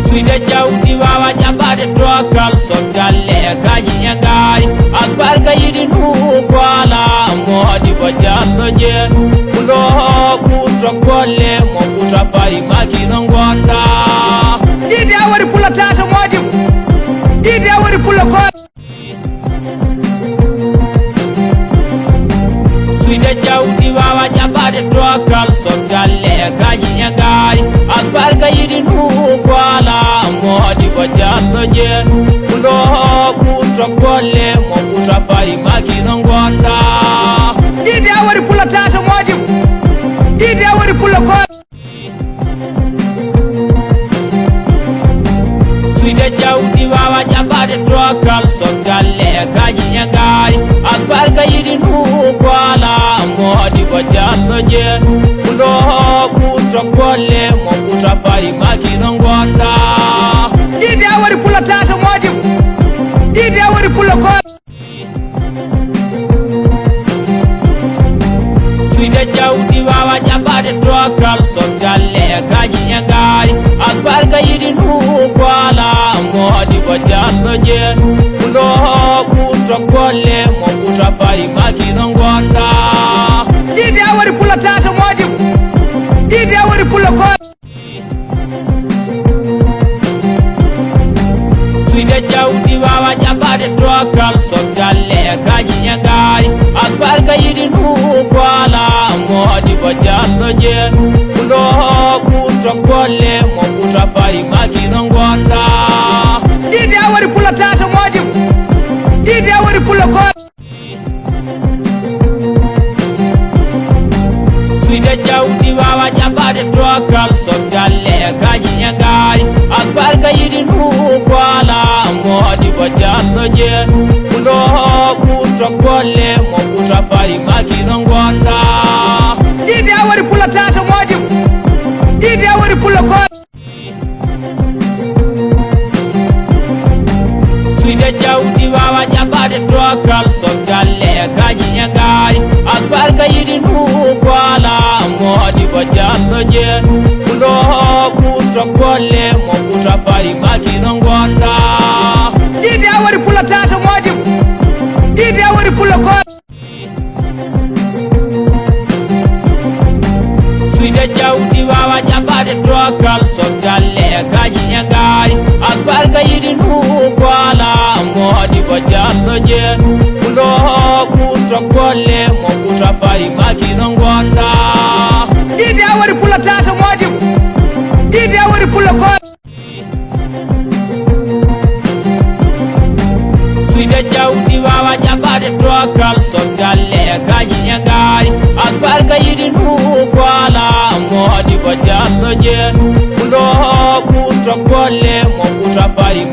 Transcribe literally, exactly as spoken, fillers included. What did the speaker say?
Suyde jawdi wawa jaɓade dokkal, sot galle e kañi e ngaari. Albarka yiɗi ndu ko ala, moodi ko jallo je. Kulo kuto golle, mo kuta fari maki no gonda. Ɗiɗi a wari pula tata moodi. Ɗiɗi a wari pula ko. Suyde jawdi wawa jaɓade dokkal, sot galle e kañi e ngaari. Albarka yiɗi ndu ko ala, moodi ko jallo je. Kulo kuto golle, mo kuta fari maki no gonda. Ɗiɗi a wari pula tata moodi. Ɗiɗi a wari pula ko. Suyde jawdi wawa jaɓade dokkal, sot galle e kañi e ngaari. Albarka yiɗi ndu ko ala, moodi ko jallo je. Kulo kuto golle, mo kuta fari maki no gonda. Ɗiɗi a wari pula tata moodi. Ɗiɗi a wari pula ko. Suyde jawdi wawa jaɓade dokkal, sot galle e kañi e ngaari. Albarka yiɗi ndu ko ala, moodi ko jallo je. Kulo kuto golle, mo kuta fari maki no gonda. Ɗiɗi a wari pula tata moodi. Ɗiɗi a wari pula ko. Suyde jawdi wawa jaɓade dokkal, sot galle e kañi e ngaari. Albarka yiɗi ndu ko ala, moodi ko jallo je. Kulo kuto golle, mo kuta fari maki no gonda. Ɗiɗi a wari pula tata moodi. Ɗiɗi a wari pula ko. Suyde jawdi wawa jaɓade dokkal, sot galle e kañi e ngaari. Albarka yiɗi ndu ko ala, moodi ko jallo je. Kulo kuto golle, mo kuta fari maki no gonda. Ɗiɗi a wari pula tata moodi. Ɗiɗi a wari pula ko. Suyde jawdi wawa jaɓade dokkal, sot galle e kañi e ngaari. Albarka yiɗi ndu ko ala, moodi ko jallo je. Kulo kuto golle, mo kuta fari maki no gonda. Ɗiɗi a wari pula tata moodi. Ɗiɗi a wari pula ko. Suyde jawdi wawa jaɓade dokkal, sot galle e kañi e ngaari. Albarka yiɗi ndu ko ala, moodi ko jallo je. Kulo kuto golle, mo kuta fari maki no gonda. Ɗiɗi a wari pula tata moodi. Ɗiɗi a wari pula ko. Suyde jawdi wawa jaɓade dokkal, sot galle e kañi e ngaari. Albarka yiɗi ndu ko ala, moodi ko jallo je. Kulo kuto golle, mo kuta fari